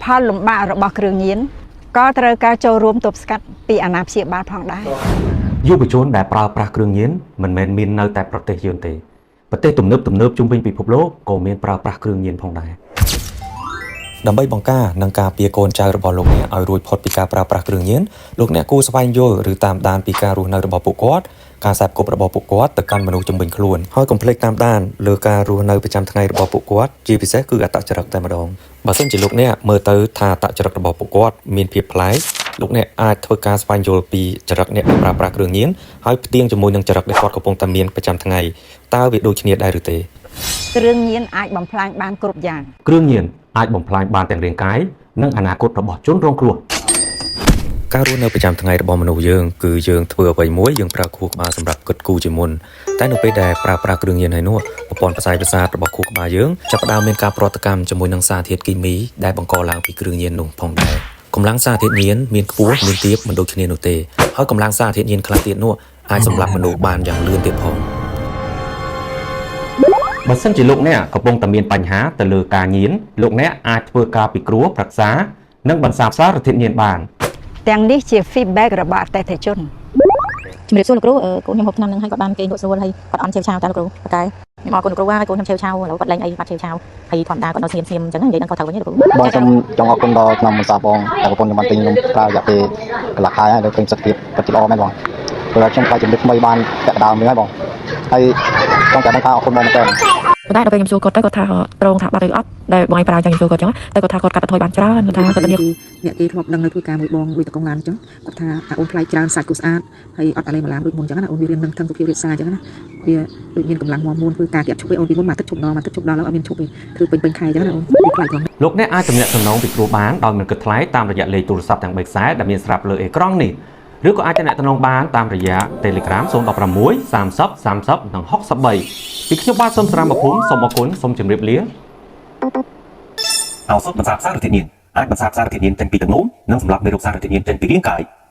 ផលលំបាករបស់គ្រឿងញៀនក៏ត្រូវការចូលរួមទប់ស្កាត់ពីអាណាព្យាបាលផងដែរ យុវជនដែលប្រើប្រាស់គ្រឿងញៀនមិនមែនមាននៅតែប្រទេសយើងទេប្រទេសទំនើបទំនើបជុំវិញពិភពលោកក៏មានប្រើប្រាស់គ្រឿងញៀនផងដែរ ដើម្បីបង្ការនិងការពារកូនចៅរបស់លោកអ្នកឲ្យរួចផុតពីការប្រើប្រាស់គ្រឿងញៀនលោកអ្នកគួរស្វែងយល់ឬតាមដានពីការរស់នៅរបស់ពួកគាត់ការសេពគប់របស់ពួកគាត់ទៅកាន់មនុស្សជំនាញខ្លួនហើយកុំភ្លេចតាមដានលើការរស់នៅប្រចាំថ្ងៃរបស់ពួកគាត់ជាពិសេសគឺអត្តចរិតតែម្ដងបើសិនជាលោកអ្នកមើលទៅថាអត្តចរិតរបស់ពួកគាត់មានភាពប្លែកលោកអ្នកអាចធ្វើការស្វែងយល់ពីចរិតអ្នកដែលប្រើប្រាស់គ្រឿងញៀនហើយផ្ទៀងជាមួយនឹងចរិតដែលគាត់កំពុងតែមានប្រចាំថ្ងៃតើវាដូចគ្នាដែរឬទេ គ្រឿងញៀនអាចបំផ្លាញបានគ្រប់យ៉ាង គ្រឿងញៀនអាចបំផ្លាញបានទាំងរាងកាយនិងអនាគតរបស់ជនរងគ្រោះ ការរស់នៅប្រចាំថ្ងៃរបស់មនុស្សយើងគឺយើងធ្វើអ្វីមួយយើងប្រើខួរក្បាលសម្រាប់គិតគូរជាមុនតែនៅពេលដែលប្រើប្រាស់គ្រឿងញៀនហើយនោះប្រព័ន្ធប្រសាទប្រសាទរបស់ខួរក្បាលយើងចាប់ផ្ដើមមានការប្រតិកម្មជាមួយនឹងសារធាតុគីមីដែលបង្កឡើងពីគ្រឿងញៀននោះផងដែរកម្លាំងសារធាតុញៀនមានខ្ពស់មានទាបមិនដូចគ្នានោះទេហើយកម្លាំងសារធាតុញៀនខ្លះទៀតនោះអាចសម្លាប់មនុស្សបានយ៉ាងលឿនទៀតផង បើសិនជាលោកអ្នកកំពុងតែមានបញ្ហាទៅលើការញៀនលោកអ្នកអាចធ្វើការពិគ្រោះប្រឹក្សានិងបន្សាបសារធាតុញៀនបាន ទាំងនេះជា feedback របស់អតិថិជន ជំរាបសួរលោកគ្រូអឺកូនខ្ញុំហូបថ្នាំនឹងហើយគាត់បានគេងលក់ស្រួលហើយគាត់អន់ឆេវឆាវតាលោកគ្រូប៉កែខ្ញុំអរគុណលោកគ្រូហើយកូនខ្ញុំឆេវឆាវឥឡូវគាត់លែងអីបាត់ឆេវឆាវហើយធម្មតាគាត់នៅស្ងៀមស្ងៀមអញ្ចឹងនិយាយនឹងគាត់ត្រូវវិញលោកគ្រូ បងខ្ញុំចង់អរគុណដល់ថ្នាំបន្សាបបងតែប្រពន្ធខ្ញុំបានទិញខ្ញុំប្រើរយៈពេលកន្លះខែហើយដល់ឃើញសុខភាពពិតជាល្អមែនបងព្រោះខ្ញុំខ្លាចជំងឺថ្មីបានពាក់កណ្ដាលនេះហើយបងហើយចង់តែបងថាអរគុណបងមែនទែន ប៉ុន្តែដល់ពេលខ្ញុំសួរគាត់ទៅគាត់ថាត្រង់ថាបាត់ឬអត់ដែលបងឯងប្រើចឹងខ្ញុំសួរគាត់ចឹងតែគាត់ថាគាត់កាត់បន្ថយបានច្រើនគាត់ថាគាត់ធានា គឺអ្នកគេធ្លាប់ដឹងនៅធ្វើការមួយបងដូចតកងឡានអញ្ចឹងគាត់ថាអាអូនថ្លៃច្រើនសាច់គូស្អាតហើយអត់អាឡេម្លាមដូចមុនអញ្ចឹងណាអូនវារៀននឹងថឹងសុភាពរៀបសារអញ្ចឹងណាវាដូចមានកម្លាំងមាំមួនធ្វើការគេអត់ឈប់ទេអូនពីមុនមកទឹកឈប់ដងមកទឹកឈប់ដល់ឥឡូវអត់មានឈប់ទេធ្វើពេញពេញខែអញ្ចឹងណាអូនវាថ្លៃផង លោកអ្នកអាចទំនាក់ទំនងពិគ្រោះបានដោយមិនគិតថ្លៃតាមរយៈលេខទូរស័ព្ទទាំង3ខ្សែដែលមានស្រាប់លើអេក្រង់នេះឬក៏អាចទំនាក់ទំនងបានតាមរយៈ Telegram 016 30 30និង63ពីខ្ញុំបាទសូមស្រាមភូមិសូមអរគុណសូមជម្រាបលា ឱសថបន្សាបសារធាតុញៀនអាចបន្សាបសារធាតុញៀនចេញពីទឹកនោមនិងសម្លាប់មេរោគសារធាតុញៀនចេញពីរាងកាយ។